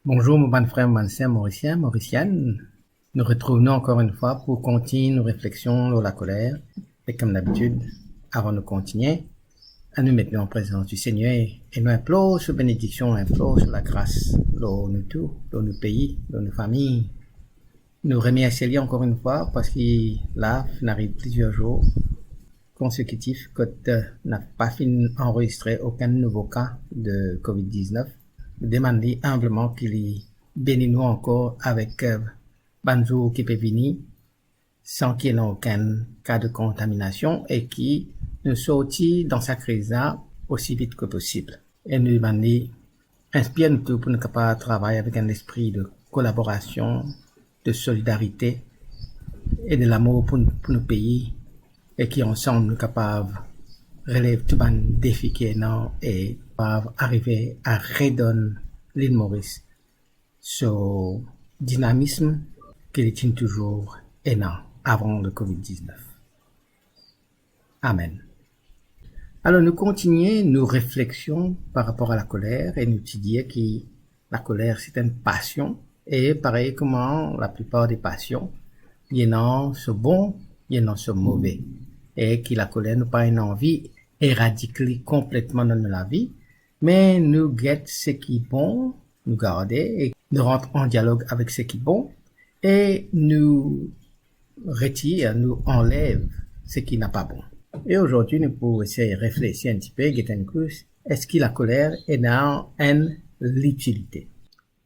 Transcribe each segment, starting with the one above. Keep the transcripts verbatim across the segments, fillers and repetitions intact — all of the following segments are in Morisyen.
Bonzour mo bann frer, mo bann ser morisien, morisienn. Nou retrouv nou ankor enn fwa pou kontign nou refleksion lor lakoler. E kom dabitid, avan nou kontigne, anou met nou an prezans di Segner e nou inplor so benediksion, inplor so lagras lor nou tou, lor nou pei, lor nou fami. Nou remersie li ankor enn fwa parski la finn ariv plizier zour konsekitif kot, eh, napa finn anrezistre okenn nouvo ka de covid diznef. Nou demann li inbleman ki li beni nou ankor avek, eh, bann zour ki pe vini, san ki ena okenn ka de kontaminasion e ki nou sorti dan sa kriz la osi vit ki posib. E nou demann li inspir nou tou pou nou kapav travay avek enn lespri de kolaborasion, de solidarite e de lamour pou, pou nou pei, e ki ansam nou kapav relev tou bann defi ki ena e kapav arive a redonn Lil Moris so dinamis ki li ti touzour ena avan le covid diznef. Amen. Alor, nou kontigne nou refleksion par rapor a lakoler e nou ti dir ki lakoler se enn pasion e parey kouma laplipar de pasion, li ena so bon, li ena so move. E ki lakoler nou pa ena anvi eradik li konpletman dan nou lavi, me nou get seki bon, nou garde e nou rant an dialog avek seki bon e nou retir, nou anlev seki napa bon. E azordi nou pou esey reflesir enn tipe, get enn kou, eski lakoler ena enn litilite?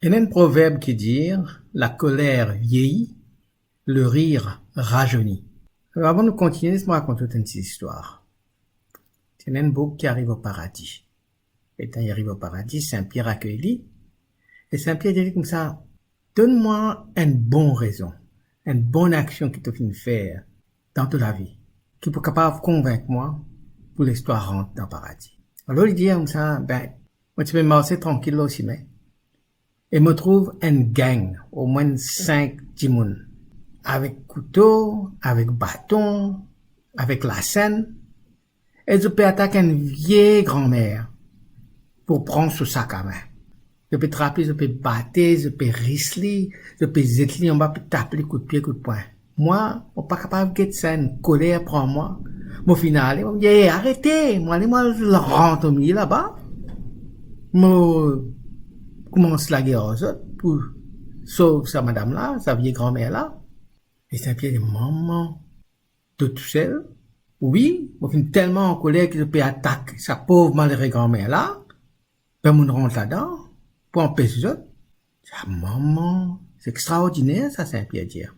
Ena enn proverb ki dir, la colère vieillit, le rire rajeunit. Alor, avan nou kontigne, les mo rakont zot enn ti zistwar. Ti ena enn boug ki ariv o paradi. Letan li ariv o paradi, Sin Pier akey li. E Sin Pier dir li koumsa, donn mwa enn bon rezon, enn bon aksion ki to finn fer dan to lavi, ki pou kapav konvink mwa pou les twa rant dan paradi. Alor li dir koumsa, be, mo ti pe marse trankil lor sime, e mo trouv enn gang, omwin sink dimoun, avek kouto, avek baton, avek lasenn, e zot pe atak enn vie granmer pou pran so sakamin. Zot pe trap li, zot pe bat li, zot pe ris li, zot pe zet li anba, pe tap li kout pie, kout pwin. Mwa, mo pa kapav get sa, enn koler pran mwa. Mo finn ale, mo dir, "E, arete, mo ale, mo al rant omilie laba." Mo koumans lager ar zot pou sov sa madam la, sa vie granmer la. E Sin Pier dir, "Mama, to tousel?" "Wi, mo finn telman ankoler ki zot pe atak sa pov malere granmer la, pe mo'nn rant ladan pou anpes zot." "Sa mama, se extraordiner sa," Sin Pier dir.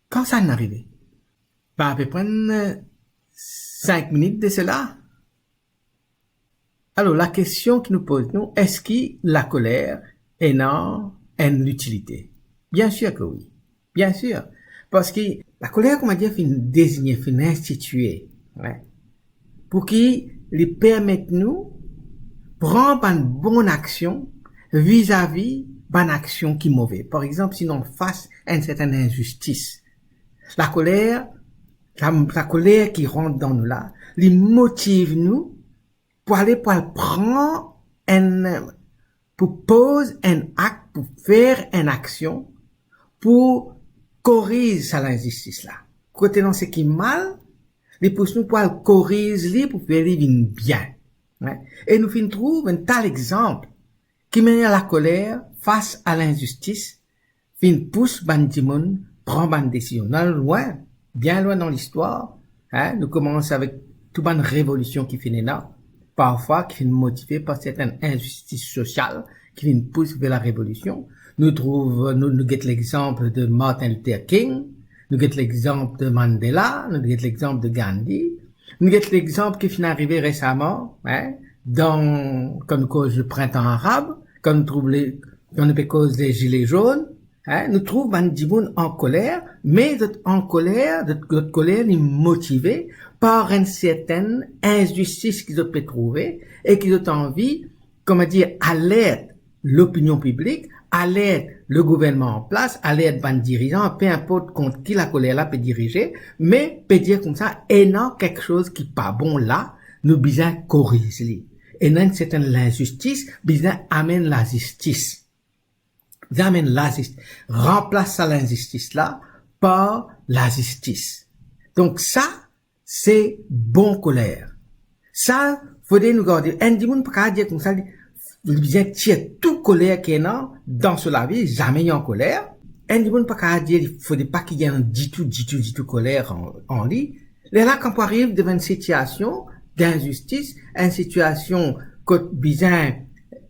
"Kan sa inn arive?" "Be, apepre enn sink minit de sela." Alor, lakestion ki nou poz nou, eski lakoler ena enn litilite? Biensir ki wi. Biensir. Parski lakoler, kouma dir, finn dezigne, finn institie, wi, pou ki li permet nou pran bann bon aksion vizavi bann aksion ki move. Par exanp, si nou anfas enn sertenn inzistis, lakoler, la, lakoler ki rant dan nou la, li motiv nou pou ale, pou al pran enn, pou poz enn ak, pou fer enn aksion, pou koriz sa linzistis la. Kot ena seki mal, li pous nou pou al koriz li, pou fer li vinn bien. Wi. E nou finn trouv enn ta lexanp ki mane lakoler fas a linzistis, finn pous bann dimoun pran bann desizion. Nou al lwin, bien lwin dan listwar, hin, nou koumans avek tou bann revolision ki finn ena, parfwa ki finn motive par sertenn inzistis sosial ki finn pous ver larevolision. Nou trouv, nou, nou get lexanp de Martin Luther King, nou get lexanp de Mandela, nou get lexanp de Gandhi, nou get lexanp ki finn arive resaman, hin, dan, kan nou koz le printan arab, kan nou trouv le, kan nou pe koz le zile zonn, hin, nou trouv bann dimoun ankoler, me zot ankoler, zot, zot koler li motive par enn sertenn inzistis ki zot pe trouve e ki zot anvi, kouma dir, alert lopinion piblik, alert le gouvernman an plas, alert bann dirizan, pe inport kont ki lakoler la pe dirize, me pe dir koumsa, ena kiksoz ki pa bon la, nou bizin koriz li. Ena enn sertenn linzistis, bizin amenn lazistis. Zame enn lazistis. Ranplas sa linzistis la par lazistis. Donk sa, se bon koler. Sa, fode nou gard li. Enn dimoun pa kapav dir koumsa, li, li bizin tir tou koler ki ena dan so lavi, zame li ankoler. Enn dimoun pa kapav dir, li fode pa ki li ena ditou, ditou, ditou koler an, an li. Lerla kan pou ariv devan enn sitiasion dinzistis, enn sitiasion kot bizin,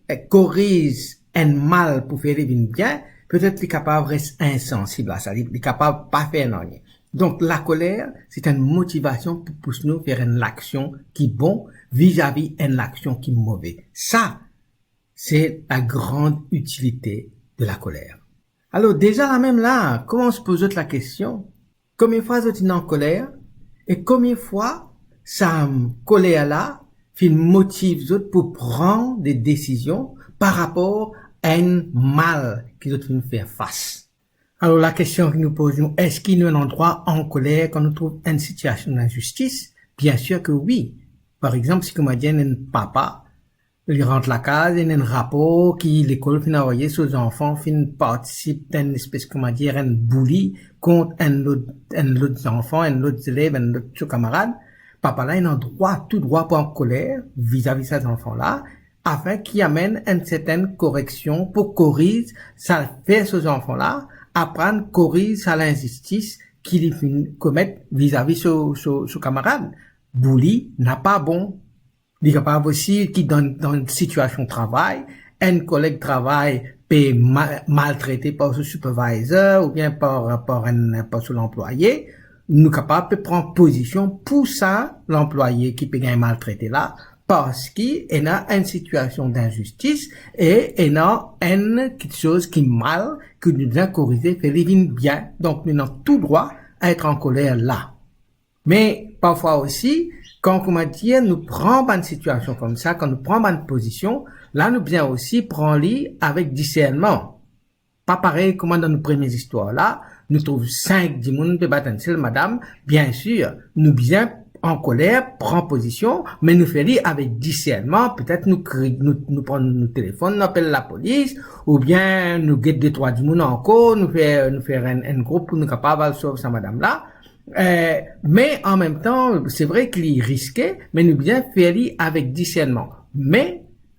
eh, koriz enn mal pou fer li vinn bien, petet li kapav res insansib a sa, li, li kapav pa fer nanye. Donk, lakoler, se enn motivasion pou pous nou fer enn laksion ki bon vizavi enn laksion ki move. Sa, se la grande utilité de la colère. Alor, deza lamem la, koumans poz zot lakestion, konbien fwa zot inn ankoler, e konbien fwa sa koler la finn motiv zot pou pran de desizion par rapor a enn mal ki zot finn fer fas. Alor, lakestion ki nou poz nou, eski nou ena drwa ankoler kan nou trouv enn sitiasion dinzistis? Biensir ke wi. Par exanp, si kouma dir enn papa, li rant lakaz, ena enn rapor ki lekol finn avoye so zanfan finn partisip dan enn espes, kouma dir, enn bouli kont enn lot, enn lot zanfan, enn lot zelev, enn lot so kamarad, papa la ena drwa, tou drwa pou ankoler vizavi sa zanfan la, afin ki amenn enn sertenn koreksion pou koriz sa, fer so zanfan la aprann koriz sa linzistis ki li finn komet vizavi so, so, so kamarad. Bouli napa bon. Li kapav osi ki dan, dan sitiasion travay, enn koleg travay pe ma-, maltrete par so supervisor oubien par, par enn, par so lanplwaye. Nou kapav pe pran pozision pou sa lanplwaye ki pe gagn maltrete la, parski ena enn sitiasion dinzistis e ena enn kiksoz ki mal, ki nou bizin korize, fer li vinn bien. Donk, nou ena tou drwa a et ankoler la. Me parfwa osi, kan, kouma dir, nou pran bann sitiasion koumsa, kan nou pran bann pozision, la nou bizin osi pran li avek disernman. Pa parey kouma dan nou premie zistwar la, nou trouv sink dimoun pe bat enn sel madam, biensir, nou bizin ankoler, pran pozision, me nou fer li avek disernman, petet nou kri-, nou, nou pran nou telefonn, nou apel lapolis, oubien nou get de trwa dimoun ankor, nou fer, nou fer enn, enn group pou nou kapav al sov sa madam la. Eh, me anmemtan, se vre ki li riske, me nou bizin fer li avek disernman. Me,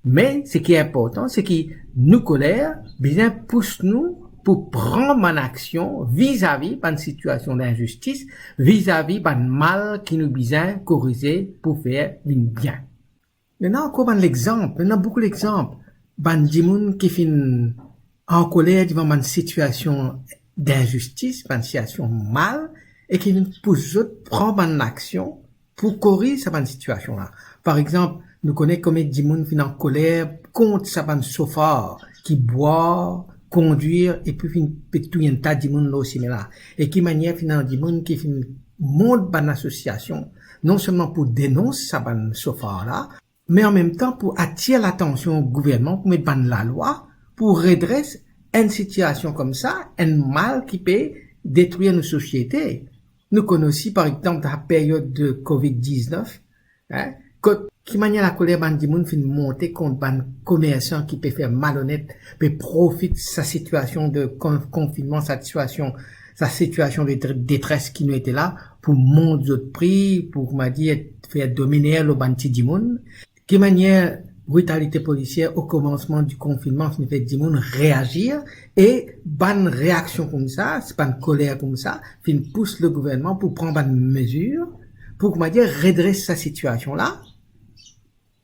me seki inportan, se ki nou koler bizin pous nou pou pran bann aksion vizavi bann sitiasion dinzistis, vizavi bann mal ki nou bizin korize pou fer vinn bien. Ena ankor bann lexanp, ena boukou lexanp. Bann dimoun ki finn ankoler devan bann sitiasion dinzistis, bann sitiasion mal, e ki finn pous zot pran bann aksion pou koriz sa bann sitiasion la. Par exanp, nou kone konbien dimoun finn ankoler kont sa bann sofar ki bwar, kondwir, epi finn pe touy enn ta dimoun lor sime la. E ki manier finn ena dimoun ki finn mont bann asosiasion, non selman pou denons sa bann sofar la, me anmemtan pou atir latansion gouvernman, pou met bann lalwa pou redres enn sitiasion koumsa, enn mal ki pe detrir nou sosiete. Nou konn osi, par exanp, dan la period de covid diznef, hein, kot, ki manier lakoler bann dimoun finn monte kont bann komersan ki pe fer malonet, pe profit sa sitiasion de kon-, konfinnman, sa sitiasion, sa sitiasion de dre-, detres ki nou ete la, pou mont zot pri, pou, kouma dir, fer dominer lor bann ti dimoun. Ki manier britalite polisier o komansman di konfinnman finn fer dimoun reazir, e bann reaksion koumsa, bann koler koumsa, finn pous le gouvernman pou pran bann mezir, pou, kouma dir, redres sa sitiasion la.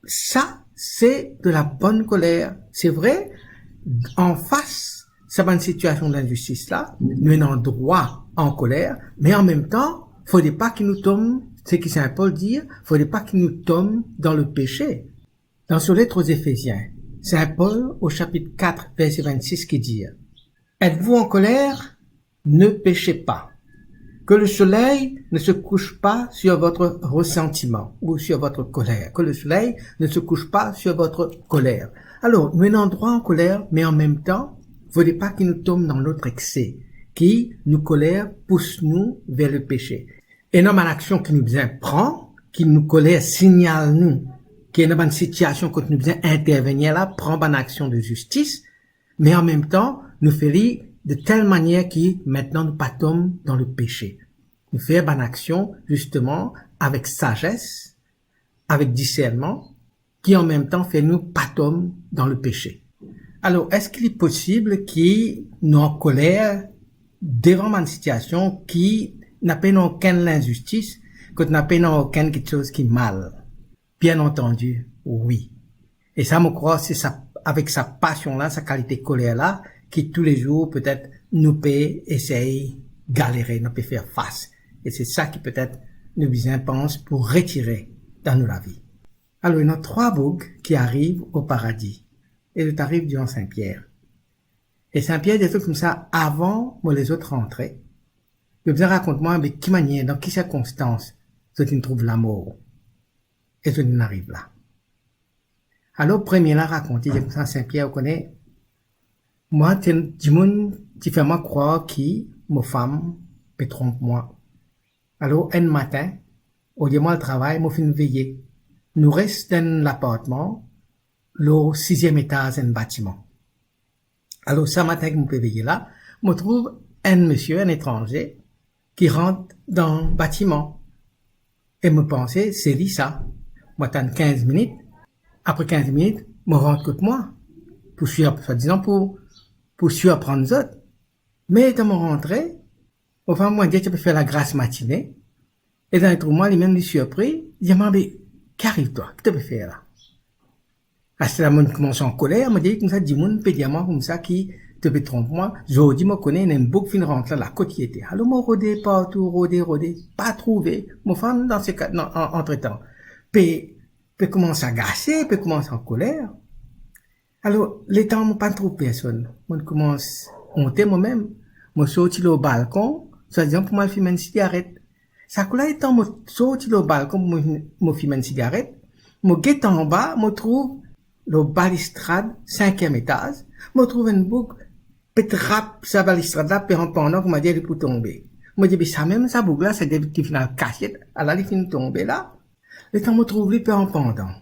Sa, se de la bonn koler. Se vre, anfas sa bann sitiasion dinzistis la, nou ena drwa ankoler, me anmemtan, fode pa ki nou tom, seki Sin Pol dir, fode pa ki nou tom dan lepese. Dan so let o Zefezien, Sin Pol, o sapit kat, verse vennsis, ki dir, Êtes-vous en colère ? Ne péchez pas. Que le soleil ne se couche pas sur votre ressentiment ou sur votre colère. Que le soleil ne se couche pas sur votre colère. Alor, nou ena drwa ankoler, me anmemtan, fode pa ki nou tom dan lot ekse, ki nou koler pous nou ver lepese. Ena bann aksion ki nou bizin pran, ki nou koler signal nou ki ena bann sitiasion kot nou bizin intervenir la, pran bann aksion de zistis, me anmemtan, Nou fer li de tel manier ki aster nou pa tom dan lepese. Nou fer bann aksion, zisteman, avek sazes, avek disernman, ki anmemtan fer nou pa tom dan lepese. Alor, eski li posib ki nou ankoler devan bann sitiasion ki napa okenn linzistis, kot napa okenn kiksoz ki mal? Bien antandi, wi. E sa, mo krwar, se sa, avek sa pasion la, sa kalite koler la, ki toulezour, petet, nou pe esey galere, nou pe fer fas. E se sa ki petet nou bizin pans pou retire dan nou lavi. Alor, ena trwa boug ki ariv o paradi, e zot ariv devan Sin Pier. E Sin Pier dir zot koumsa, avan mo les zot rantre, zot bizin rakont mwa, be, ki manier, dan ki sirkonstans zot inn trouv lamor e zot inn ariv la. Alor, premie la rakont li, dir koumsa, Sin Pier, ou kone, mwa, ti, dimoun ti fer mwa krwar ki mo fam pe tronp mwa. Alor, enn matin, olie mo al travay, mo finn veye. Nou res dan enn lapartman, lor siziem etaz enn batiman. Alor, sa matin ki mo pe veye la, mo trouv enn misie, enn etranze, ki rant dan batiman. E mo panse, se li sa. Mo atann kinz minit. Apre kinz minit, mo rant kot mwa. Pou sir-, swadizan pou, pou sirprann zot. Me letan mo rantre, mo fam, mo dir, ti pe fer lagras matine. E dan li trouv mwa, limem li sirpri, li dir mwa, be, ki ariv twa? Ki to pe fer la? Aster la, mo koumans ankoler, mo dir koumsa, dimoun pe dir mwa koumsa ki to pe tronp mwa, zordi mo kone ena enn boug finn rant la, la kot li ete. Alor mo rode partou, rode, rode, pa trouve. Mo fam, dan se ka, dan, an, antretan, pe, pe koumans agase, pe koumans ankoler. Alor, letan mo pa trouv personn, mo koumans onte momem. Mo sorti lor balkon, swadizan pou mo al fim enn sigaret. Sa kou la, letan mo sorti lor balkon pou mo, mo fim enn sigaret, mo get anba, mo trouv lor balistrad sinkiem etaz, mo trouv enn boug pe trap sa balistrad la, pe an pandan, koumadir li pou tonbe. Mo dir, be, samem sa boug la, sa dir ki finn al kasiet, ala li finn tonbe la. Letan mo trouv li pe an pandan,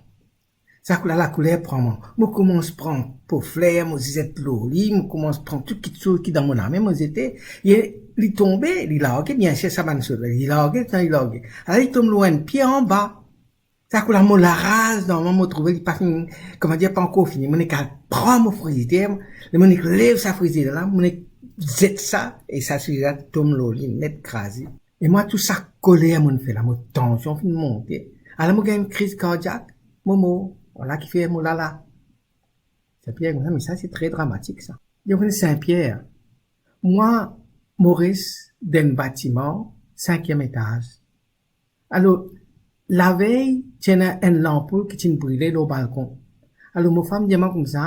sa kou la, lakouler pran mwa. Mo koumans pran po fler, mo zet lor li, mo koumans pran tou kiksoz ki dan mo lame, mo zete. E li tonbe, li large, biensir, sa bann soz la, li large, sa li large. Ala li tom lor enn pie anba. Sa kou la, mo laraz dan mwa, mo trouve li pa finn, koumadir, pa ankor fini. Mo nek al pran mo frizider, mo nek lev sa frizider la, mo nek zet sa, e sa frizider la tom lor li net, kraze. E mwa, tou sa koler mo'nn fer la, mo tansion finn monte. Ala mo gagn enn kriz kardiak, mo mor. Ala kifer mo la la. Sin Pier koumsa, me sa se tre dramatik sa. Li dir, Sin Pier, mwa, mo res dan enn batiman, sinkiem etaz. Alor, lavey, ti ena enn lanpoul ki ti'nn brile lor balkon. Alor, mo fam dir mwa koumsa,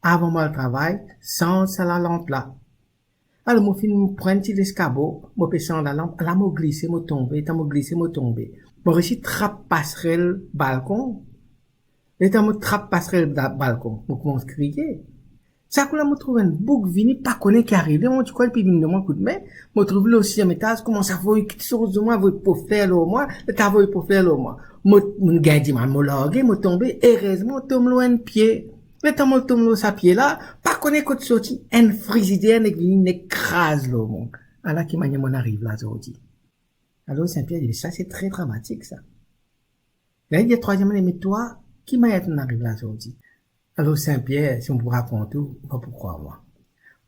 avan mo al travay, sanz sa lalanp la. Alor, mo finn pran ti leskabo, mo pe sanz lalanp, ala mo glise, mo tonbe, letan mo glise, mo tonbe. Mo resi trap pasrel balkon. Letan mo trap pasrel da-, balkon, mo koumans kriye. Sa kou la, mo trouv enn boug vini, pa kone ki arive, mo ti krwar li pe vinn donn mwa koudme, mo trouv li lor siziem etaz, koumans avoy kiksoz lor mwa, avoy po fler lor mwa, letan avoy po fler lor mwa. Mo, mo gagn dimal, mo large, mo tonbe, erezman, mo tom lor enn pie. Letan mo tom lor sa pie la, pa kone kot sorti, enn frizider nek vini, nek kraz lor mwa. Ala ki manier mo'nn ariv la zordi. Alor, Sin Pier dir, sa se tre dramatik, sa. La, li dir trwaziem la, me twa, ki manier to'nn ariv la zordi? Alor, Sin Pier, si mo pou rakont ou, ou pa pou krwar mwa.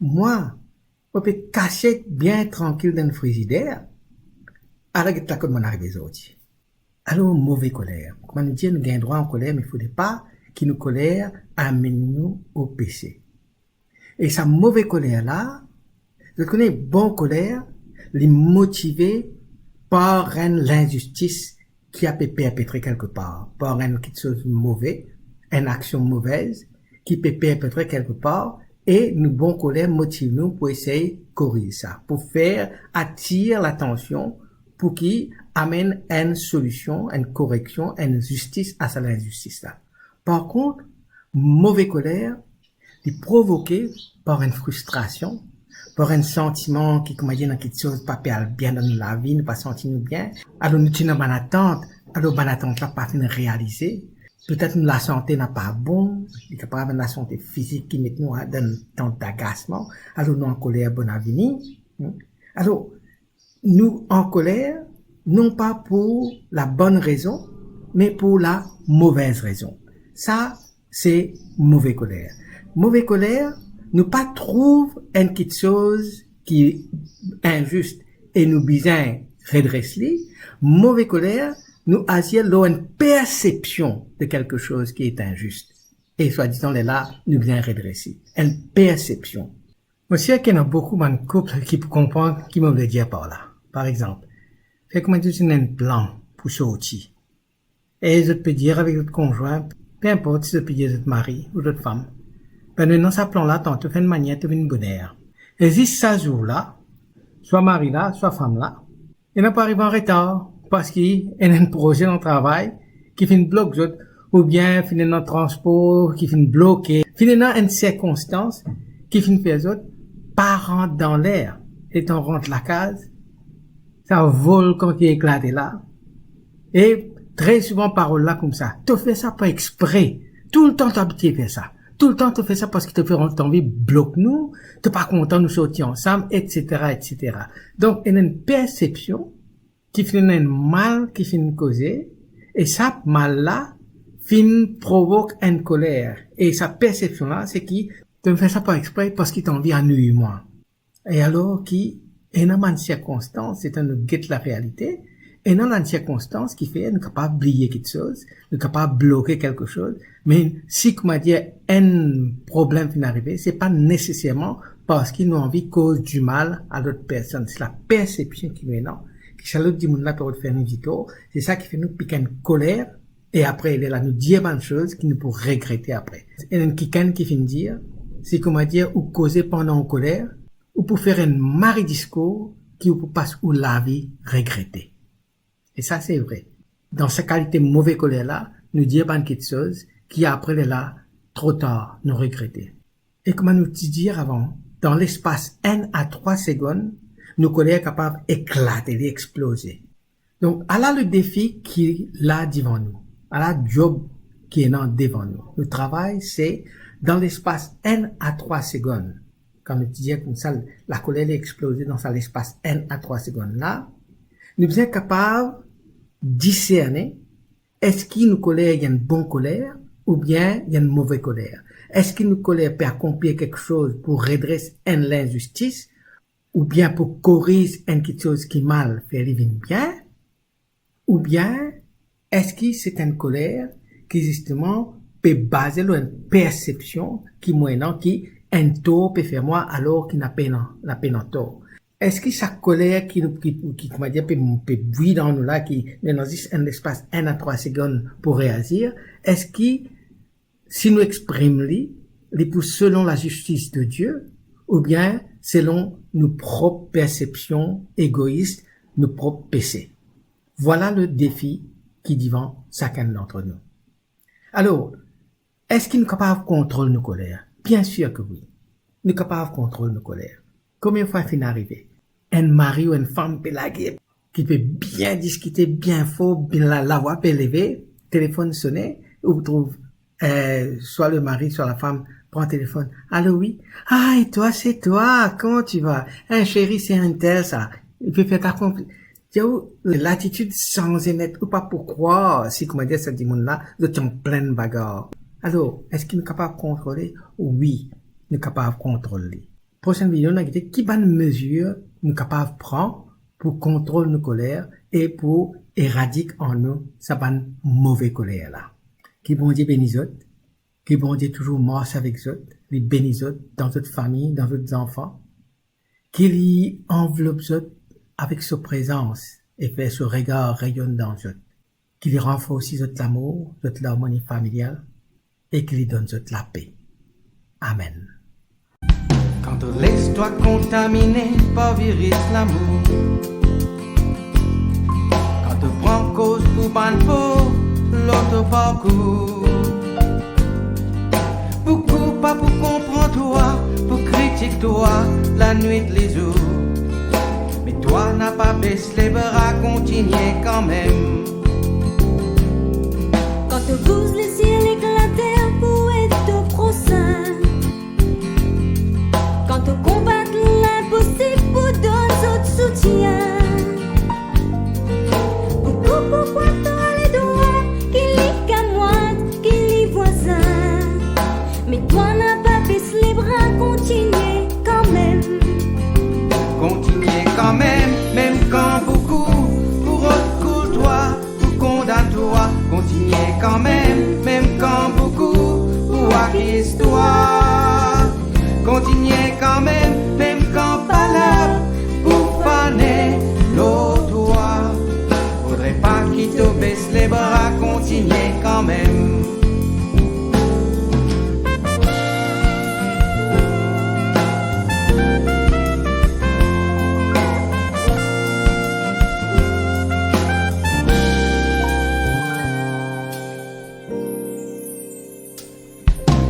Mwa, mo pe kasiet bien trankil dan frizider, ala get la kot mo'nn arive zordi. Alor, move koler. Kouma nou dir, nou gagn drwa ankoler, me fode pa ki nou koler amenn nou o pese. E sa move koler la, zot kone, bon koler, li motive par enn linzistis ki a pe perpetre kelkepar, par enn kiksoz move, enn aksion movez ki pe perpetre kelkepar, e nou bon koler motiv nou pou esey koriz sa, pou fer atir latansion, pou ki amenn enn solision, enn koreksion, enn zistis a sa linzistis la. Par kont, move koler, li provoke par enn fristrasion, par enn santiman ki, koumadir, ena kiksoz pa pe al bien dan nou lavi, nou pa santi nou bien. Alor, nou ti ena bann atant, alor bann atant la pa finn realize. Petet nou lasante napa bon, li kapav enn lasante fizik ki met nou dan enn tan dagasman, alor nou ankoler bonavini. Alor, nou ankoler, non pa pou la bonn rezon, me pou la movez rezon. Sa, se move koler. Move koler, nou pa trouv enn kiksoz ki inzis e nou bizin redres li. Move koler, nou azir lor enn persepsion de kiksoz ki inzis. E swadizan lerla, nou bizin redres li. Enn persepsion. Mo sir ki ena boukou bann koup ki pou konpran ki mo vle dir par la. Par exanp, fer kouma dir zot ena enn plan pou sorti. E zot pe dir avek zot konzwin, pe inport si zot pe dir zot mari ou zot fam, be nou ena sa plan la, tanto fer enn manier to vinn boner. E zis sa zour la, swa mari la, swa fam la, ena pou ariv an retar, parski ena enn proze dan travay ki finn blok zot, oubien finn ena transpor ki finn bloke, finn ena enn sirkonstans ki finn fer zot pa rant dan ler, letan rant lakaz, sa volkan ki eklate la. E tre souvan parol la koumsa, to fer sa par expre, toultan to abitie fer sa, toultan to fer sa parski to fer, to anvi blok nou, to pa kontan nou sorti ansam, etsetera, etsetera. Donk, ena enn persepsion ki finn ena enn mal ki finn koze, e sa mal la finn provok enn koler. E sa persepsion la, se ki to fer sa par expre parski to anvi anwiy mwa. E alor ki ena bann sirkonstans, letan nou get larealite, ena bann sirkonstans ki fer nou kapav bliye kiksoz, nou kapav bloke kiksoz, me si, kouma dir, enn problem finn arive, se pa neseserman parski nou anvi koz dimal a lot personn. Se la persepsion ki nou ena, ki sa lot dimoun la pe fer nou ditor, se sa ki fer nou pik enn koler, e apre, lerla nou dir bann soz ki nou pou regrete apre. Ena enn kikenn ki finn dir, si, kouma dir, ou koze pandan ou koler, ou pou fer enn mari diskour ki ou pou pas ou lavi regrete. E sa se vre. Dan sa kalite move koler la, nou dir bann kiksoz ki apre lerla, tro tar, nou regrete. E kouma nou ti dir avan, dan lespas enn a trwa segonn, nou koler kapav eklate, li exploze. Donk, ala le defi ki la divan nou. Ala job ki ena devan nou. Nou travay, se dan lespas enn a trwa segonn. Kan nou ti dir koumsa, lakoler li exploze dan sa lespas enn a trwa segonn la, nou bizin kapav diserne eski nou koler enn bon koler oubien enn move koler. Eski nou koler pe akonplir kiksoz pou redres enn linzistis, oubien pou koriz enn kiksoz ki mal, fer li vinn bien, oubien eski se enn koler ki zisteman pe baze lor enn persepsion ki mo ena ki enn tor pe fer mwa alor ki napa, napa tor? Eski sa koler ki nou, ki, ki, kouma dir, pe, pe bwi dan nou la, ki nou ena zis enn lespas enn a trwa segonn pou reazir, eski si nou exprim li, li pou selon lazistis de Die, oubien selon nou prop persepsion egois, nou prop pese? Vwala le defi ki divan sakenn dantre nou. Alor, eski nou kapav kontrol nou koler? Biensir ki wi. Nou kapav kontrol nou koler. Konbien fwa finn arive, enn mari ou enn fam pe lage, ki pe bien diskite, bien for, bien la, lavwa pe leve, telefonn sone, ou trouv, eh, swa le mari, swa lafam pran telefonn. Alo, wi? Ah, et toi, c'est toi, comment tu vas? Eh, seri, se enn tel sa. Li pe fer ta konf-, dir ou, latitid sanze net, ou pa pou krwar si, kouma dir, sa dimoun la, zot an plin bagar. Alor, eski nou kapav kontrole? Wi, nou kapav kontrol li. Prosenn video, nou a gete ki bann mezir nou kapav pran pou kontrol nou koler e pou eradik an nou sa bann move koler la. Ki Bondie beni zot, ki Bondie touzour mars avek zot, li beni zot dan zot fami, dan zot zanfan, ki li anvlop zot avek so prezans e fer so regar reyonn dan zot, ki li ranforsi zot lamour, zot larmoni familial, e ki li donn zot lape. Amen. Kan to les twa kontamine par viris lamour, kan to pran koz pou bann for lor to parkour, pou koup pa pou konpran twa, pou kritik twa lanwit lezour, me twa napa bes lebra, kontigne kanmem. Kan to bouz lesiel, kanmem.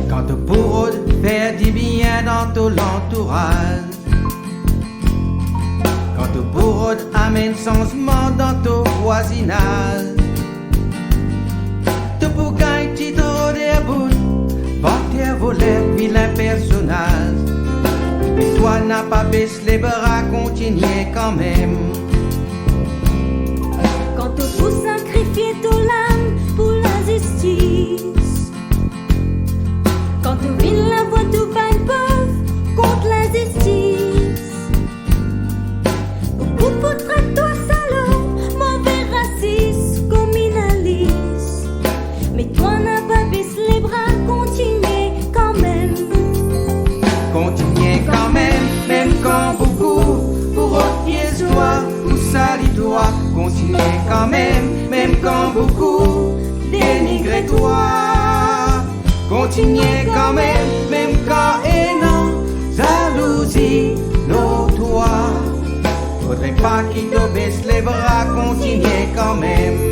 Kan to pou rod fer dibien dan to lantouraz, kan to pou rod amenn sanzman dan to vwazinaz, to pou gagn ti tro derbout, vanter, voler, vilin personaz. Me twa napa bes lebra, kontigne kanmem. Kan to pou sakrifie to lam pou lazistis, kan to vinn lavwa tou bann pov kont lazistis, pou, pou, pou tret twa salop, move rasis, kominalis. Me twa napa bes lebra, kontigne kanmem. Kontigne kanmem, mem kan boukou pou rod pie twa, pou sali twa. Kontigne kanmem, mem kan boukou denigre twa. Kontigne kanmem, mem kan ena zalouzi lor twa. Fodre pa ki to bes lebra, kontigne kanmem.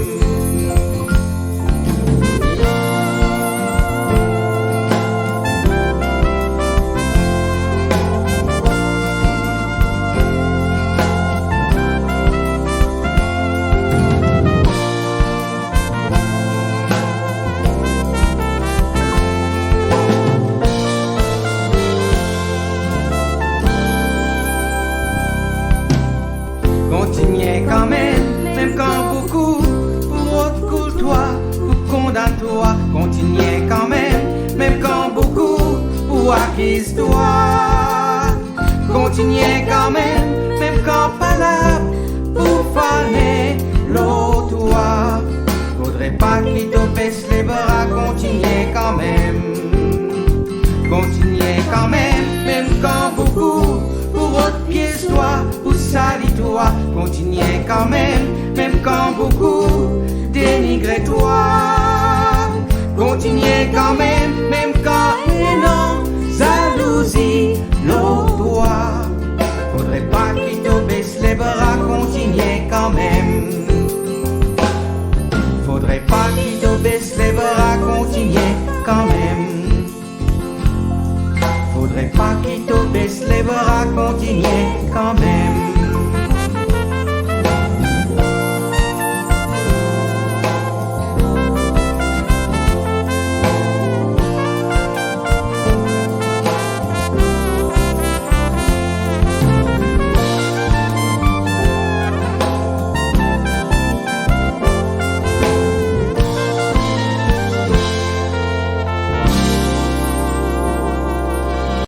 Kontigne kanmem, mem kan boukou pou rod koul twa, pou kondann twa. Kontigne kanmem, mem kan boukou pou akiz twa. Kontigne kanmem, mem kan palab pou fane lor twa. Fodre pa ki to bes lebra, kontigne kanmem. Kontigne kanmem, mem kan boukou pou rod pie twa, pou sali twa. Kontigne kanmem, mem kan boukou denigre twa.